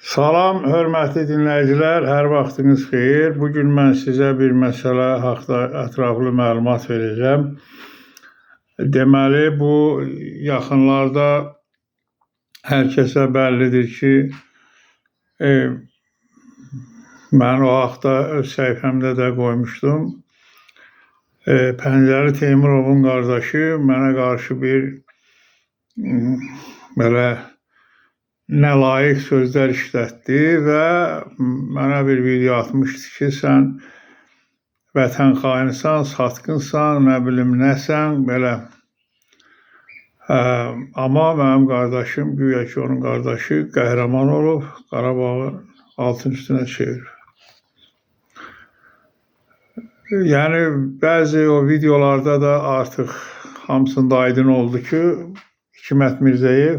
Salam, hörmətli dinləyicilər, hər vaxtınız xeyir. Bu gün mən sizə bir məsələ haqda ətraflı məlumat verəcəm. Deməli, bu yaxınlarda hər kəsə bəllidir ki, mən o haqda öz səhifəmdə də qoymuşdum. Pəncəli Teymurovun qardaşı mənə qarşı bir belə nalayiq sözlər işlətdi və mənə bir video atmışdı ki, sən vətən xainisən, satqınsan, nə bilim nəsən, belə. Amma mənim qardaşım, güya ki onun qardaşı qəhrəman olub, Qarabağı altın üstünə çevirib. Yəni bəzi o videolarda da artıq hamısında aydın oldu ki, Hikmət Mirzəyev,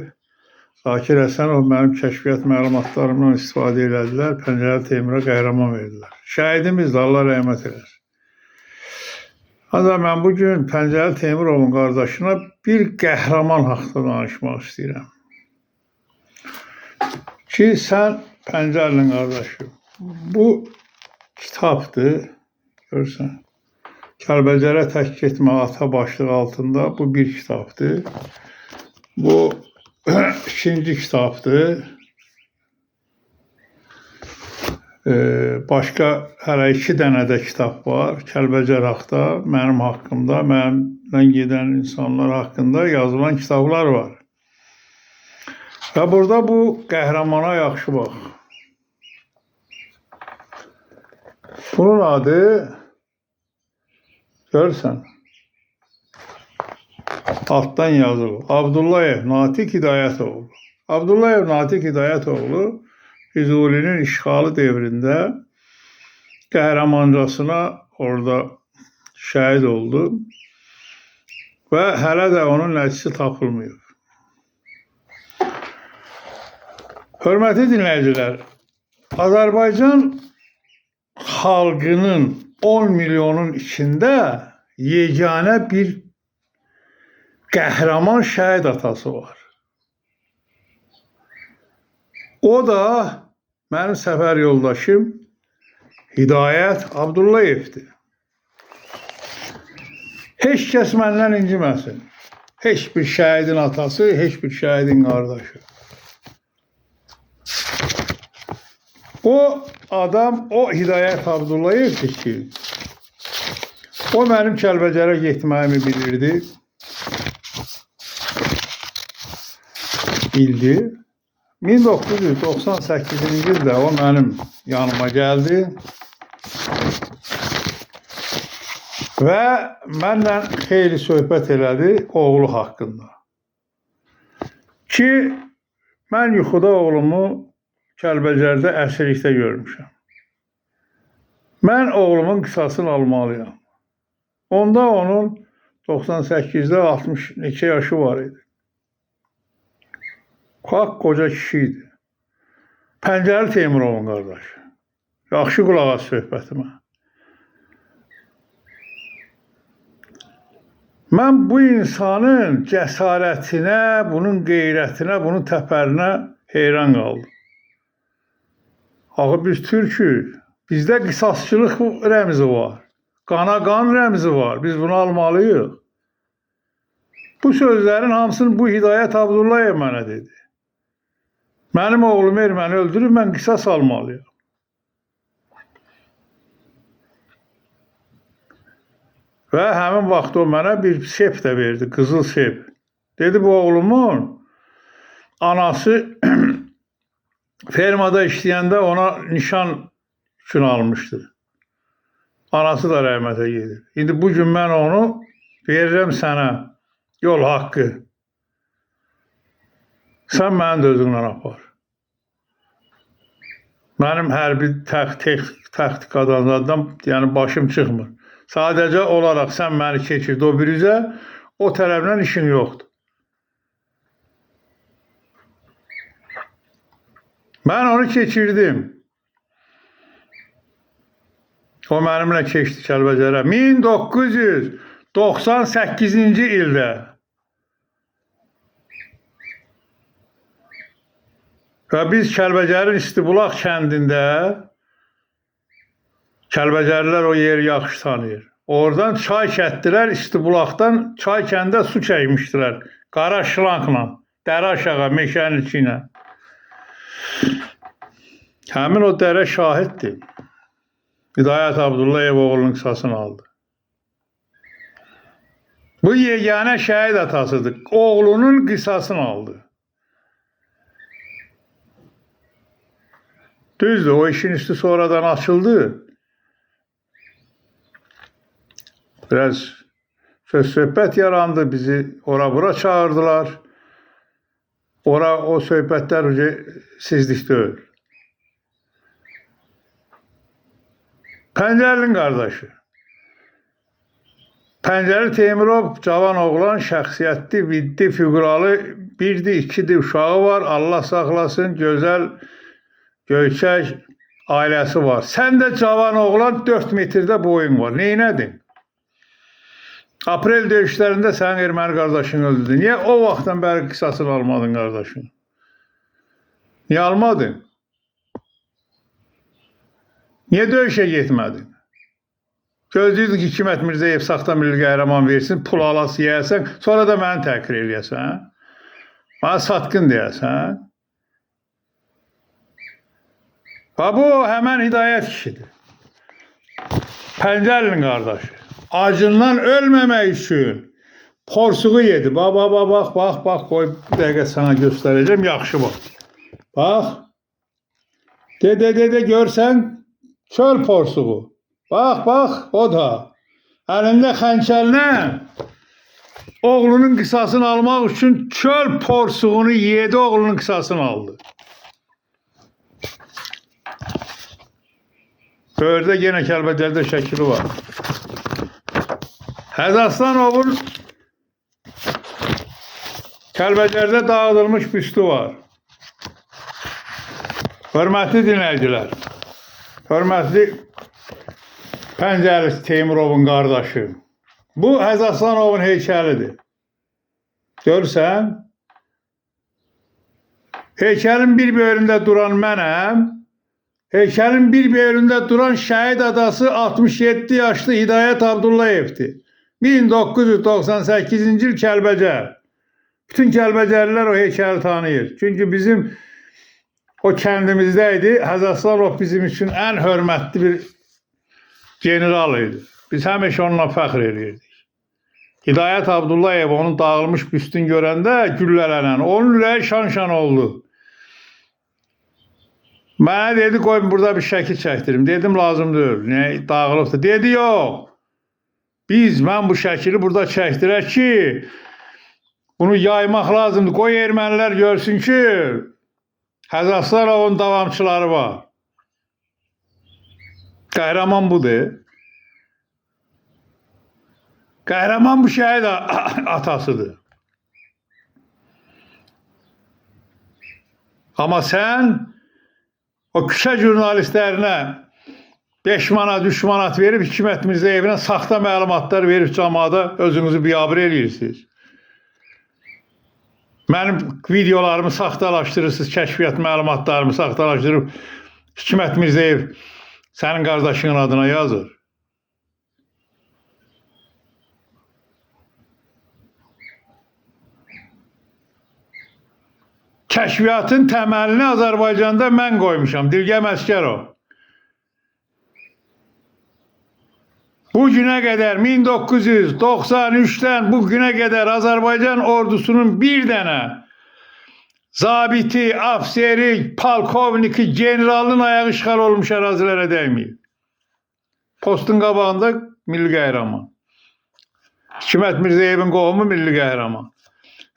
Zakir Həsənov mənim kəşfiyyat məlumatlarımdan istifadə elədilər, Pəncəli Teymura qəhrəman verdilər. Şəhidimiz də Allah rəhmət eləsin. Ancaq mən bugün Pəncəli Teymurovun qardaşına bir qəhrəman haqda danışmaq istəyirəm. Ki, sən Pəncəlinin qardaşı, bu kitabdır, görürsən. Kəlbəcərə tək getmə ata başlığı altında bu bir kitabdır. Bu ikinci kitabdır. Başqa hələ iki dənə də kitab var. Kəlbəcər haqda, mənim haqqımda, mənimlə gedən insanlar haqqında yazılan kitablar var. Və burada bu qəhrəmana yaxşı bax. Bunun adı, görürsən, altdan yazılıb. Abdullayev Natiq Hidayətoğlu. Abdullayev Natiq Hidayətoğlu Füzulinin işğalı dövründə qəhrəmancasına orada şəhid oldu və hələ də onun nəticəsi tapılmayıb. Hörmətli dinləyicilər, Azərbaycan xalqının 10 milyonun içində yeganə bir qəhrəman şəhid atası var. O da mənim səfər yoldaşım Hidayət Abdullayevdir. Heç kəs məndən inciməsin. Heç bir şəhidin atası, heç bir şəhidin qardaşı. O adam, o Hidayət Abdullayevdir ki, o mənim Kəlbəcərə getməyimi bilirdi. Bildi. 1998-ci ildə o mənim yanıma gəldi və mənlə xeyli söhbət elədi oğlu haqqında. Ki, mən yuxuda oğlumu Kəlbəcərdə əsirlikdə görmüşəm. Mən oğlumun qisasını almalıyam. Onda onun 98-də 60 neçə yaşı var idi. Xalq qoca kişi idi. Pəncəli Teymurovun qardaşı. Yaxşı qulaq as söhbətimə. Mən bu insanın cəsarətinə, bunun qeyrətinə, bunun təpərinə heyran qaldım. Axı biz türkük. Bizdə qisasçılıq rəmzi var. Qana qan rəmzi var. Biz bunu almalıyıq. Bu sözlərin hamısını bu Hidayət Abdullayev mənə dedi. Mənim oğlum erməni öldürüb, mən qisas almalıyam. Və həmin vaxt o mənə bir sep də verdi, qızıl sep. Dedi, bu oğlumun anası fermada işləyəndə ona nişan üçün almışdı. Anası da rəhmətə gedir. İndi bu gün mən onu verirəm sənə, yol haqqı. Sən məni də özünlə apar. Mənim hərbi taktikadan zaten, yəni başım çıxmır. Sadəcə olaraq sən məni keçird o bir üzə, o tərəfdən işin yoxdur. Mən onu keçirdim. O mənimlə keçdi Kəlbəcərə. 1998-ci ildə. Və biz Kəlbəcərin İstibulaq kəndində, Kəlbəcərlilər o yeri yaxşı tanıyır. Oradan çay kətdilər, İstibulaqdan çay kəndə su çəkmişdilər. Qara şlankla, dərə aşağı, meşənin içi ilə. Həmin o dərə şahiddir. Hidayət Abdullayev oğlunun qisasını aldı. Bu yeganə şəhid atasıdır. Oğlunun qisasını aldı. Düzdür, o işin üstü sonradan açıldı. Biraz söz söhbət yarandı, bizi ora bura çağırdılar. Ora o söhbətlər sizlik deyil. Pəncərlinin qardaşı. Pəncərli Teymurov cavan oğlan, şəxsiyyətli, viddi, fiquralı, birdir, ikidir uşağı var. Allah saxlasın, gözəl, göyçək ailəsi var. Sən də cavan oğlan, 4 metrdə boyun var. Neynədin? Aprel döyüşlərində sənin erməni qardaşın öldü. Niyə o vaxtdan bəri qisasını almadın qardaşın? Niyə almadın? Niyə döyüşə getmədin? Gözləyirdin ki, Hikmət Mirzəyev saxta milli qəhrəman versin, pul alası yeyəsən, sonra da məni təhqir eləyəsən. Mənə satqın deyəsən. Və bu həmən Hidayət kişidir. Pəncərlinin qardaşı. Acından ölməmək üçün porsuğu yedi. Bax, bax, bax, bax, bax, bax, qoy bir dəqiqə sana göstərəcəm. Yaxşı bax. Bax. De, de, de, de, görsən çöl porsuğu. Bax, bax, o da. Əlində xəncərlə oğlunun qisasını almaq üçün çöl porsuğunu yedi, oğlunun qisasını aldı. Böyürdə yenə Kəlbəcərdə şəkili var. Həzəslanovun Kəlbəcərdə dağıdılmış büstü var. Hörmətli dinləyicilər, hörmətli Pəncərli Teymurovun qardaşı. Bu Həzəslanovun heykəlidir. Görürsən? Heykəlin bir böyründə duran mənəm. Heykəlin bir böyründə duran şəhid adası 67 yaşlı Hidayət Abdullayevdir. 1998-ci il Kəlbəcər. Bütün Kəlbəcərlilər o heykəli tanıyır. Çünki bizim o kəndimizdə idi. Həzəslanov bizim üçün ən hörmətli bir general idi. Biz həmişə onunla fəxr eləyirdik. Hidayət Abdullayev onun dağılmış büstünü görəndə güllələnən, onun ürəyi şan-şan oldu. Mənə dedi, qoy burada bir şəkil çəkdirim. Dedim, lazım deyil. Niyə dağılıbdır? Dedi, yox. Mən bu şəkili burada çəkdirək ki, bunu yaymaq lazımdır. Qoy ermənilər görsün ki, Həzəslanovun davamçıları var. Qəhrəman budur. Qəhrəman bu şəhid atasıdır. Amma sən o küçə jurnalistlərinə 5 manat, 3 manat verib Hikmət Mirzəyevinə saxta məlumatlar verib camaata özünüzü biabır eləyirsiniz. Mənim videolarımı saxtalaşdırırsınız, kəşfiyyat məlumatlarımı saxtalaşdırıb Hikmət Mirzəyev sənin qardaşının adına yazır. Kəşfiyyatın təməlini Azərbaycanda mən qoymuşam, Dilgəm Əsgərov. Bu günə qədər 1993-dən bu günə qədər Azərbaycan ordusunun bir dənə zabiti, ofiseri, polkovniki, generalının ayağı işğal olmuş ərazilərə dəyməyib. Postun qabağında milli qəhrəman. Hikmət Mirzəyevin qohumu milli qəhrəman.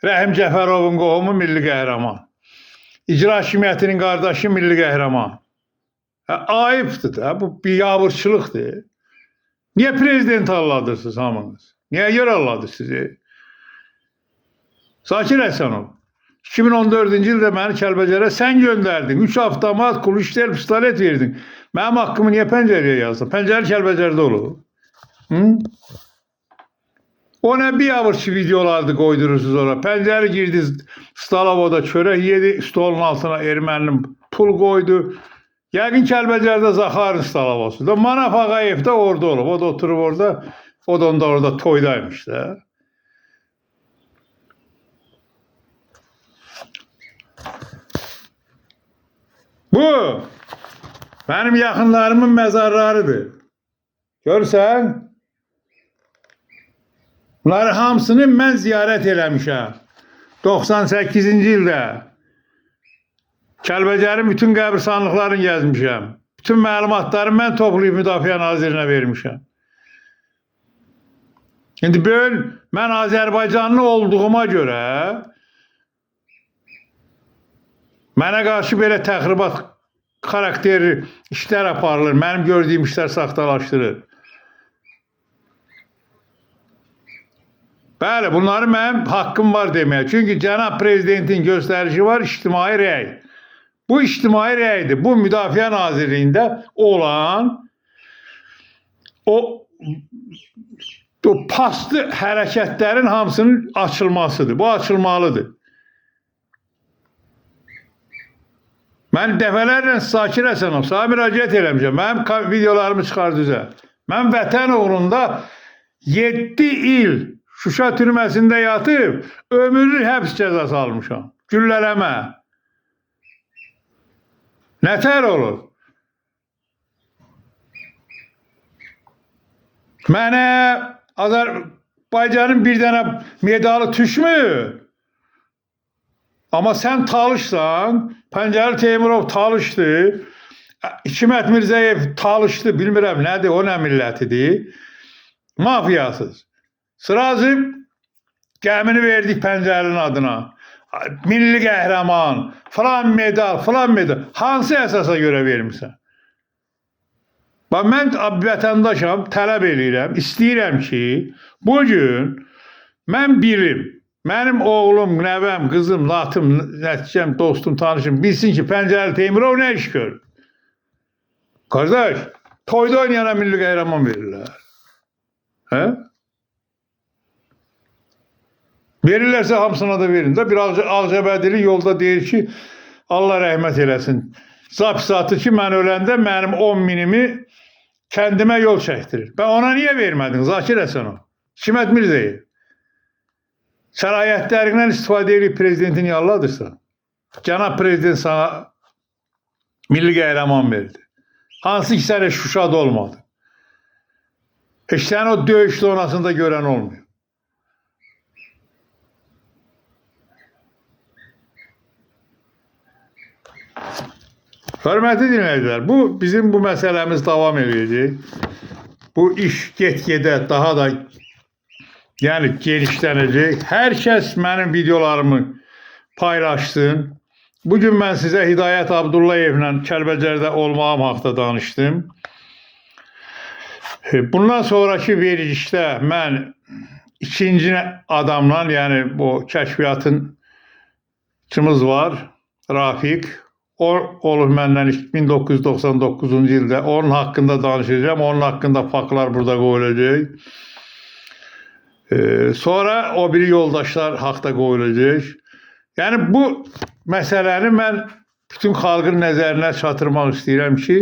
Rəhim Cəfərovun qohumu milli qəhrəman. İcra hakimiyyətinin qardaşı milli qəhrəman. Ayıbdır da, bu biabırçılıqdır. Niyə prezident alladırsınız hamınız? Niyə görə alladı sizi? Zakir Həsənov, 2014-cü ildə məni Kəlbəcərə sən göndərdin. 3 avtomat, kulüşler, pistolet verdin. Mənim haqqımı niyə pəncərəyə yazdın? Pəncərə Kəlbəcərdə olub. Hı? O nə biabırçı videolardı qoydurursunuz ora. Pəncəli girdi Stalavoda çörək yedi, stolun altına erməninin pul qoydu. Yəqin Kəlbəcərdə Zaxarın Stalavosu da. Manaf Ağayev də orada olub. O da oturub orada. O da onda orada toydaymış da. Bu mənim yaxınlarımın məzarlarıdır. Görsən? Bunların hamısını mən ziyarət eləmişəm. 98-ci ildə Kəlbəcərin bütün qəbirstanlıqlarını gəzmişəm. Bütün məlumatları mən toplayıb Müdafiə Nazirinə vermişəm. İndi bu gün mən Azərbaycanlı olduğuma görə mənə qarşı belə təxribat xarakterli işlər aparılır. Mənim gördüyüm işlər saxtalaşdırır. Bəli, bunları mənim haqqım var deməyə. Çünki cənab prezidentin göstərişi var, ictimai rəy. Bu ictimai rəydir. Bu Müdafiə Nazirliyində olan o paslı hərəkətlərin hamısının açılmasıdır. Bu açılmalıdır. Mən dəfələrlə Zakir Həsənov, sənə müraciət eləmişəm. Mənim videolarımı çıxardı üzə. Mən vətən uğrunda 7 il Şuşa türməsində yatıb, ömürlük həbs cəzası almışam. Güllələmə. Nətər olur? Mənə Azərbaycanın bir dənə medalı düşmür. Amma sən talışsan, Pəncəli Teymurov talışdı, Hikmət Mirzəyev talışdı, bilmirəm nədir, o nə millətidir. Mafiyasız. Sırazı gəmini verdik Pəncəlinin adına. Milli qəhrəman, filan medal, filan medal. Hansı əsasa görə vermirsən? Bax, mən vətəndaşam, tələb eləyirəm, istəyirəm ki, bugün mən bilim, mənim oğlum, nəvəm, qızım, latım, nəticəm, dostum, tanışım bilsin ki, Pəncəli Teymurov nə iş görür? Qardaş, toyda oynayana milli qəhrəman verirlər. Hə? Verirlərsə hamısına da verin. Da bir Ağcabədili yolda deyir ki, Allah rəhmət eləsin. Zapsatı ki, mən öləndə mənim 10 minimi kəndimə yol çəkdirir. Ben ona niyə vermədin Zakir Həsənov? Hikmət Mirzəyev. Səlahiyyətlərindən istifadə edib prezidenti niyə alladırsan? Cənab prezident sana milli qəhrəman verdi. Hansı ki, sən heç Şuşada olmadı. Heç səni o döyüş zonasında görən olmuyor. Hörmətli dinləyicilər, bu bizim bu məsələmiz davam edəcək. Bu iş get-gedə daha da yəni genişlənəcək. Hər kəs mənim videolarımı paylaşsın. Bugün mən sizə Hidayət Abdullayevlə Kəlbəcərdə olmağım haqda danışdım. Bundan sonraki verilişdə mən ikinci adamla, yəni bu kəşfiyyatın kimimiz var, Rafiq. O olub məndən 1999-cu ildə. Onun haqqında danışacağım. Onun haqqında faktlar burada qoyulacaq. Sonra o biri yoldaşlar haqda qoyulacaq. Yəni bu məsələni mən bütün xalqın nəzərinə çatdırmaq istəyirəm ki,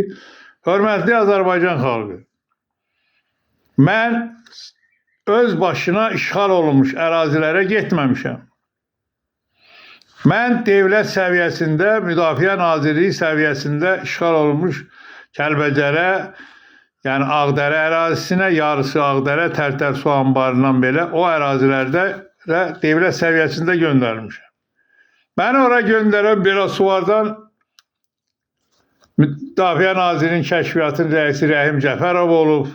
hörmətli Azərbaycan xalqı, mən öz başına işğal olunmuş ərazilərə getməmişəm. Mən devlət səviyyəsində, Müdafiə Nazirliyi səviyyəsində işğal olunmuş Kəlbəcərə, yəni Ağdərə ərazisinə, yarısı Ağdərə, Tərtər su anbarından belə o ərazilərdə devlət səviyyəsində göndərmişəm. Məni ora göndərən Beləsuvardan Müdafiə Nazirinin kəşfiyyatının rəisi Rəhim Cəfərov olub,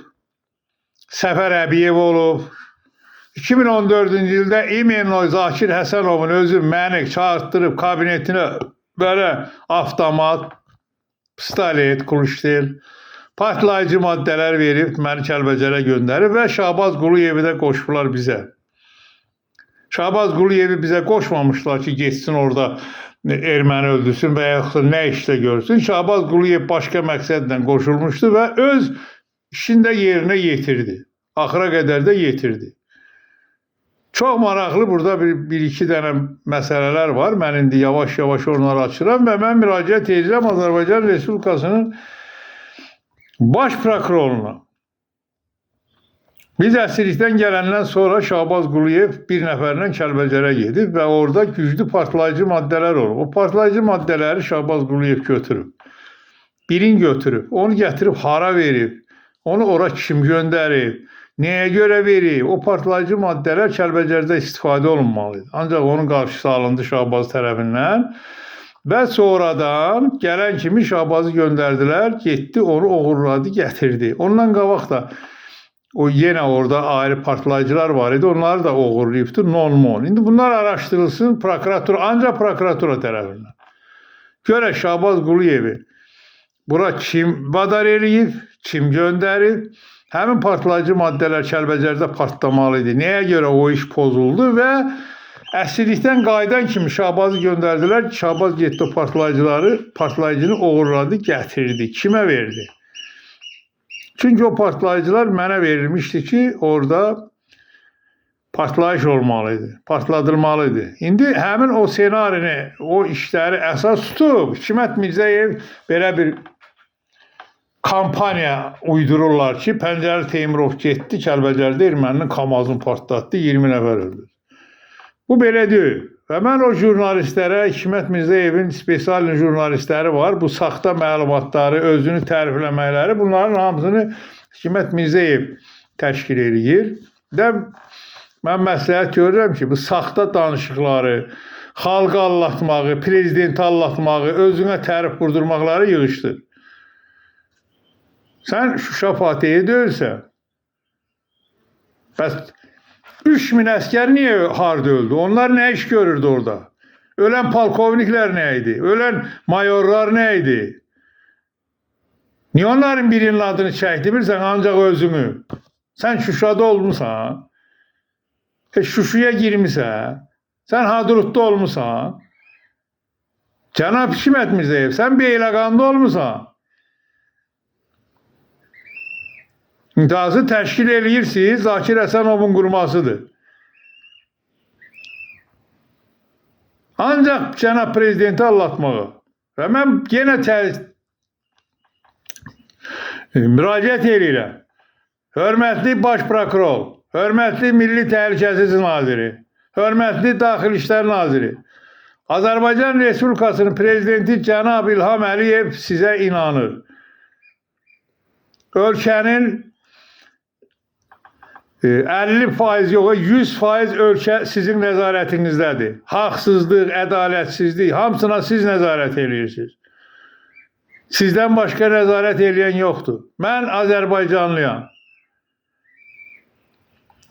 Səfər Əbiyev olub. 2014-cü ildə İmenoy Zakir Həsənovun özü məni çağırtdırıb kabinetinə belə avtomat, pistolet, kruştel, partlayıcı maddələr verib məni Kəlbəcərə göndərib və Şahbaz Quliyevi də qoşdular bizə. Şahbaz Quliyevi bizə qoşmamışlar ki, getsin orada erməni öldürsün və yaxud nə işdə görsün. Şahbaz Quliyev başqa məqsədlə qoşulmuşdu və öz işini də yerinə yetirdi. Axıra qədər də yetirdi. Çox maraqlı burada bir iki dənə məsələlər var. Mən indi yavaş-yavaş onları açıram və mən müraciət edirəm Azərbaycan Respublikasının baş prokuroruna. Biz əsirlikdən gələndən sonra Şahbaz Quliyev bir nəfərlə Kəlbəcərə gedib və orada güclü partlayıcı maddələr olub. O partlayıcı maddələri Şahbaz Quliyev götürüb. Birini götürüb, onu gətirib hara verib, onu ora kim göndərib, nəyə görə verib? O partlayıcı maddələr Kəlbəcərdə istifadə olunmalı idi. Ancaq onun qarşısı alındı Şahbaz tərəfindən və sonradan gələn kimi Şahbazı göndərdilər, getdi, onu oğurladı, gətirdi. Ondan qabaq da o yenə orada ayrı partlayıcılar var idi, onları da oğurlayıbdı, non-mon. İndi bunlar araşdırılsın prokuratura, ancaq prokuratura tərəfindən. Görək Şahbaz Quliyevi bura kim vadar eləyib, kim göndərib? Həmin partlayıcı maddələr Kəlbəcərdə partlamalı idi. Nəyə görə o iş pozuldu və əsirlikdən qayıdan kimi Şahbazı göndərdilər. Şahbaz getdi o partlayıcını oğurladı, gətirdi. Kimə verdi? Çünki o partlayıcılar mənə verilmişdi ki, orada partlayış olmalı idi, partladılmalı idi. İndi həmin o ssenarini, o işləri əsas tutub Hikmət Mirzəyev belə bir kampaniya uydururlar ki, Pəncəli Teymurov getdi, Kəlbəcərdə erməninin KAMAZ-ını partlatdı, 20 nəfər öldü. Bu belə deyil. Və mən o jurnalistlərə, Hikmət Mirzəyevin spesial jurnalistləri var, bu saxta məlumatları, özünü tərifləməkləri, bunların hamısını Hikmət Mirzəyev təşkil eləyir. Və mən məsləhət görürəm ki, bu saxta danışıqları, xalqı allatmağı, prezidenti allatmağı, özünə tərif qurdurmaqları yığışdır. Sən Şuşa Fatihi deyilsən. Bəs 3000 əskər niyə harda öldü? Onlar nə iş görürdü orada? Ölən polkovniklər nə idi? Ölən mayorlar nə idi? Niyə onların birinin adını çəkdi bilirsən ancaq özünü? Sən Şuşada olmusan. Şuşaya girmisən. Sən Hadrutda olmusan. Cənab Hikmət Mirzəyev, sən Beyləqanda olmusan. İntihası təşkil eləyirsiniz, Zakir Həsənovun qurmasıdır. Ancaq cənab prezidenti allatmağa. Və mən yenə müraciət eləyirəm. Hörmətli baş prokuror, hörmətli Milli Təhlükəsizlik Naziri, hörmətli Daxili İşlər Naziri, Azərbaycan Respublikasının prezidenti cənab İlham Əliyev sizə inanır. Ölkənin 50% yox, 100% ölkə sizin nəzarətinizdədir. Haqsızlıq, ədalətsizlik, hamısına siz nəzarət eləyirsiniz. Sizdən başqa nəzarət eləyən yoxdur. Mən Azərbaycanlıyam.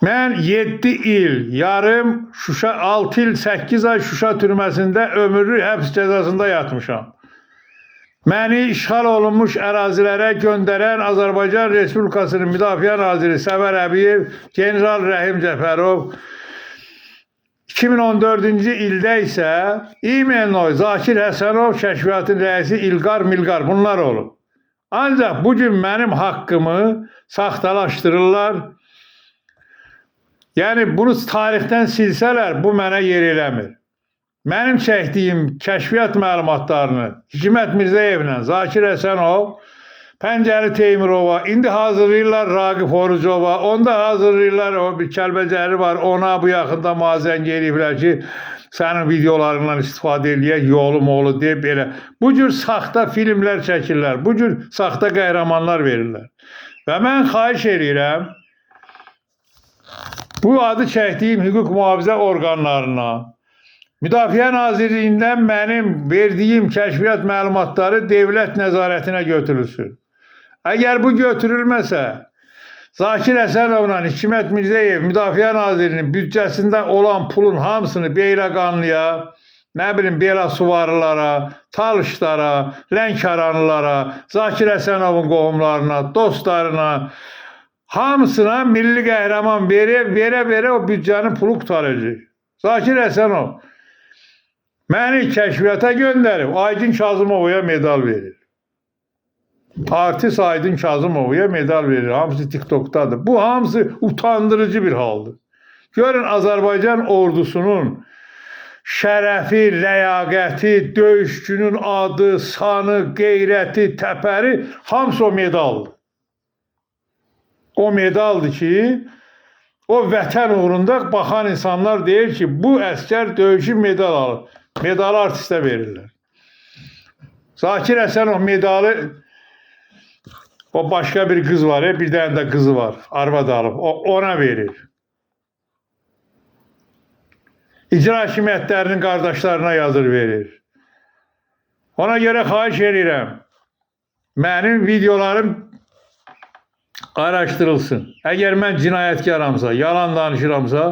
Mən 7 il, yarım, Şuşa, 6 il, 8 ay Şuşa türməsində ömürlük həbs cəzasında yatmışam. Məni işğal olunmuş ərazilərə göndərən Azərbaycan Respublikasının Müdafiə Naziri Səfər Əbiyev, General Rəhim Cəfərov, 2014-cü ildə isə İmenoy Zakir Həsənov, kəşfiyyatın rəisi İlqar Milqar, bunlar olub. Ancaq bugün mənim haqqımı saxtalaşdırırlar. Yəni bunu tarixdən silsələr, bu mənə yer eləmir. Mənim çəkdiyim kəşfiyyat məlumatlarını Hikmət Mirzəyevlə Zakir Həsənov, Pəncəli Teymurova, indi hazırlayırlar Raqif Orucova, onda hazırlayırlar, o bir Kəlbəcəri var, ona bu yaxında mazəng eləyiblər ki, sənin videolarından istifadə eləyək, yolu molu deyib belə. Bu cür saxta filmlər çəkirlər, bu cür saxta qəhrəmanlar verirlər. Və mən xahiş eləyirəm, bu adı çəkdiyim hüquq mühafizə orqanlarına, Müdafiə Nazirliyindən mənim verdiyim kəşfiyyat məlumatları dövlət nəzarətinə götürülsün. Əgər bu götürülməsə, Zakir Həsənovla Hikmət Mirzəyev Müdafiə Nazirinin büdcəsində olan pulun hamısını Beyləqanlıya, nə bilim Belasuvarlılara, Talışlara, Lənkəranlılara, Zakir Həsənovun qohumlarına, dostlarına, hamısına milli qəhrəman verə o büdcənin pulu qurtaracaq. Zakir Həsənov məni kəşfiyyata göndərib, Aydın Kazımovaya medal verir. Artist Aydın Kazımovaya medal verir. Hamısı TikTok'tadır. Bu hamısı utandırıcı bir haldır. Görün Azərbaycan ordusunun şərəfi, ləyaqəti, döyüşçünün adı, sanı, qeyrəti, təpəri hamısı o medaldır. O medaldır ki, o vətən uğrunda baxan insanlar deyir ki, bu əskər döyüşüb medal alır. Medalı artistə verirlər. Zakir Həsənov medalı o başqa bir qız var, bir dənə də qızı var, arvad alıb, o ona verir. İcra hakimiyyətlərinin qardaşlarına yazır verir. Ona görə xahiş edirəm, mənim videolarım araşdırılsın. Əgər mən cinayətkaramsa, yalan danışıramsa,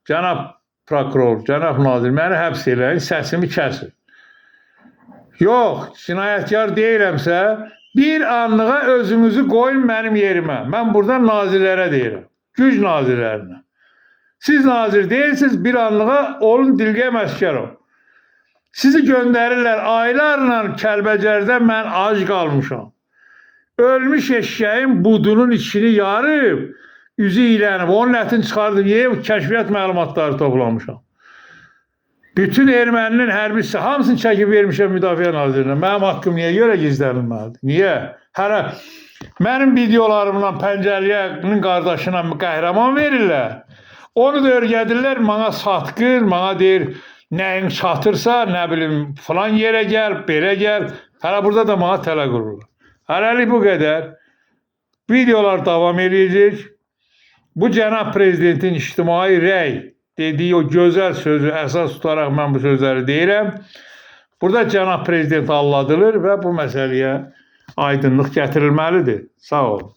cənab prokuror, cənab nazir, məni həbs eləyin, səsimi kəsin. Yox, cinayətkar deyirəmsə, bir anlığa özünüzü qoyun mənim yerimə. Mən buradan nazirlərə deyirəm, güc nazirlərinə. Siz nazir deyilsiniz, bir anlığa olun Dilgəm Əsgərov. Sizi göndərirlər aylarla Kəlbəcərdə mən ac qalmışam. Ölmüş eşşəyin budunun içini yarıb, üzü iylənib, onun ətini çıxardıb yeyib, kəşfiyyat məlumatları toplamışam. Bütün erməninin hərbisi hamısını çəkib vermişəm Müdafiə Nazirinə. Mənim haqqım niyə görə gizlənilməlidir? Niyə? Hələ mənim videolarımla Pəncəliyənin qardaşına qəhrəman verirlər. Onu da öyrədirlər, mənə satqın, mənə deyir, nəyin çatırsa, nə bilim, filan yerə gəl, belə gəl. Hələ burada da mənə tələ qururlar. Hələlik bu qədər. Videolar davam eləyəcək. Bu cənab prezidentin ictimai rəy dediyi o gözəl sözü əsas tutaraq mən bu sözləri deyirəm. Burada cənab prezident alladılır və bu məsələyə aydınlıq gətirilməlidir. Sağ olun.